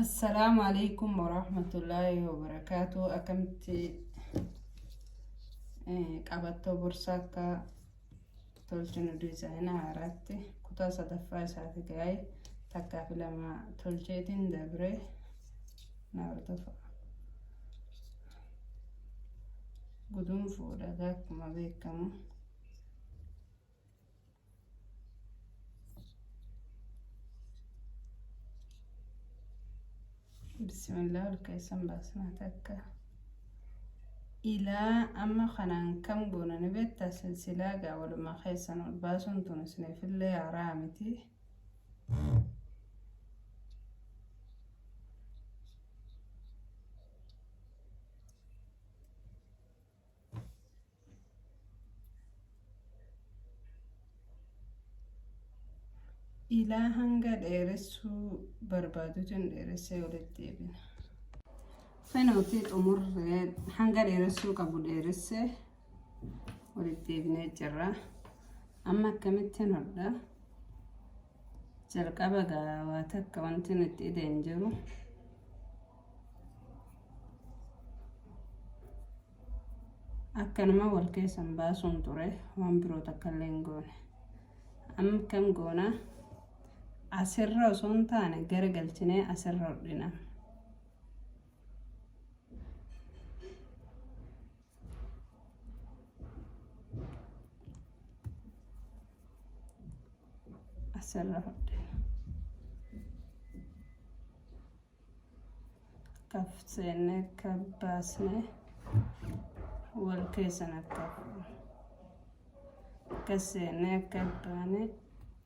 Assalaamu alaikum warahmatullaahi wabarakaatu. Akkamitti qabattoo borsaa akka tolchinu diizaayina haaraatti kutaa sadaffaa isaati ga'ee takkaa fi lama tolcheetiin dabree na hordofa. Guduunfuudha akkuma beekamu. Bismillah ol keessan baasnaa takka. Ilaa amma kanaan kam goona ni beektaa silsilaa gaa walumaa keessan ol baasuun tun isiniifillee haaraa miti. Ilaa hanga dheeressuu barbaadutiin dheeressee walitti deebina. Kunooti xumurree hanga dheeressuu qabu dheeressee walitti deebinee jirra. Amma akkamittiin hodha? Jalqaba gaa waa takka wanti nutti ideen jiru. Akkanuma wal keessan baasuun ture waan biroo takka illee hin goone. Amma akkam goona? Asirra osoo hin taane gara galchinee asirra hodhina. Asirra hodhina. Akka seennee akka baasnee wal keessan akka akka seennee akka baane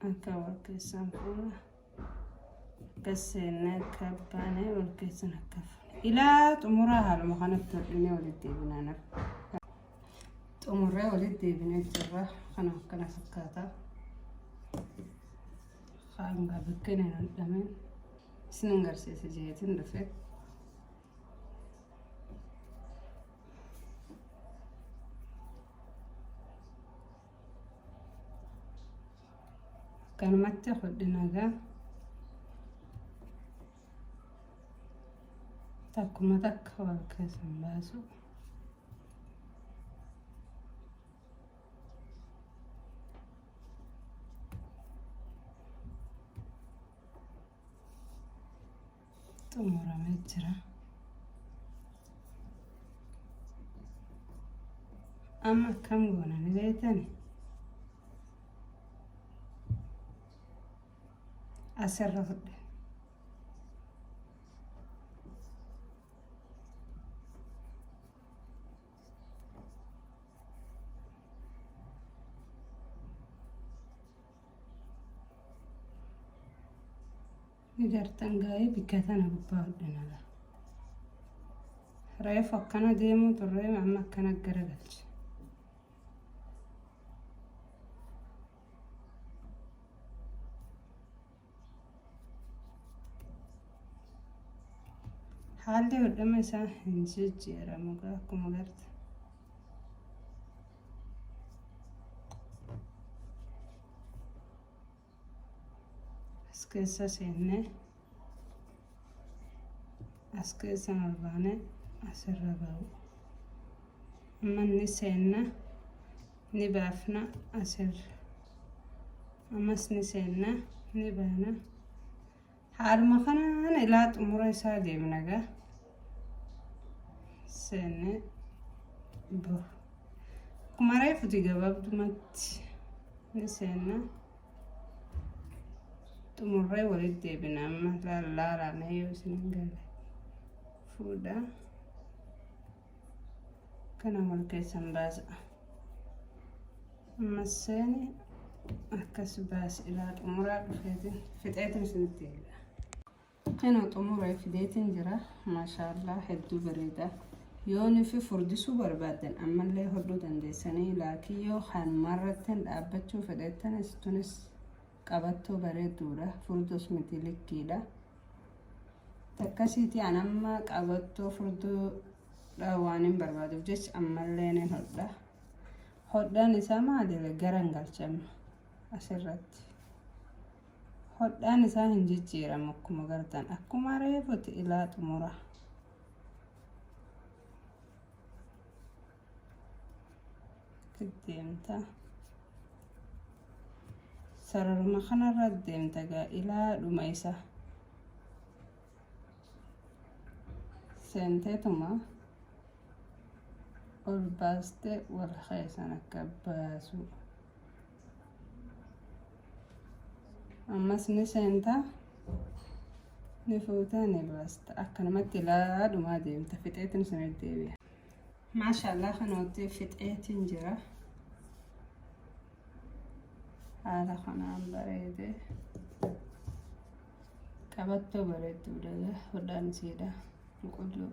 akka wal keessan fuuna akka seennee akka baane wal keessan akka fuuna. Ilaa xumuraa haaluma kanatti hodhinee walitti deebinaan xumurree walitti deebinee jirra. Kana akkana fakkaata. Hanga bikkeen hin hodhameen. Isin agarsiisa jeetiin dhufe. Akkanumatti hodhina gaa. Takkuma takka wal keessan baasu. Xumuramee jira. Amma akkam goona ni beektani? Asirra fudhe. Ni gartan gaa'ee bikka tana gubbaa hodhina. Reefu akkana deemuu turre amma akkana garagalche. Haalli hodhama isaa hin jijjiiramu akkuma garte. As keessa seennee as keessa ol baanee asirra ba'u. Amma ni seenna ni baafna asirra. Ammas ni seenna ni baana. Haaluma kanaan ilaa xumura isaa deemna gaa. Seennee bahu. Akkuma reefuti gabaabdumatti ni seenna. Xumurree walitti deebina amma laalaa yoo isin hin galle. Fuudha. Kana wal keessan baasa. Amma seeni akkas baasi ilaa xumuraa dhufeetiin fixeetiin isinitti deebi'a. Kana xumuree fideetiin jira. Maashaallah hedduu bareeda. Yoo nufi furdisuu barbaaddan ammallee hodhuu dandeessanii laakiin yoo kanumarratti dhaabbachuu fedhettanis tunis qabattoo bareedduudha. Furdoos miti likkiidha. Takkasiiti an amma qabattoo furdoodha waan hin barbaaduuf jecha ammallee nin hodha. Hodhaan isaa maali? Garan galchama asirratti. Hodhaan isaa hin jijjiiramu akkuma gartan akkuma reefuti ilaa xumura. Deemta. Sararuma kanarra deemta gaa ilaa dhuma isa. Seenteetuma ol baastee wal keessan akka baasu. Ammas ni seenta, ni fuuta, ni baasta. Akkanumatti ilaa dhumaa deemta. Fixeetiin isinitti deebi'a. Maashaallah kanootti fixeetiin jira. Haala kanaan bareede. Qabattoo bareedduudha. Hodhaan isiidha. Qulqulluu.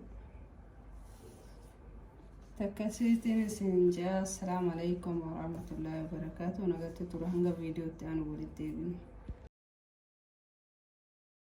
Takkasiitiin isin jaa. Assalaamu alaikum warahmatullaahi wabarakaatuh. Nagatti tura hanga viidiyootti aanu walitti deebinu.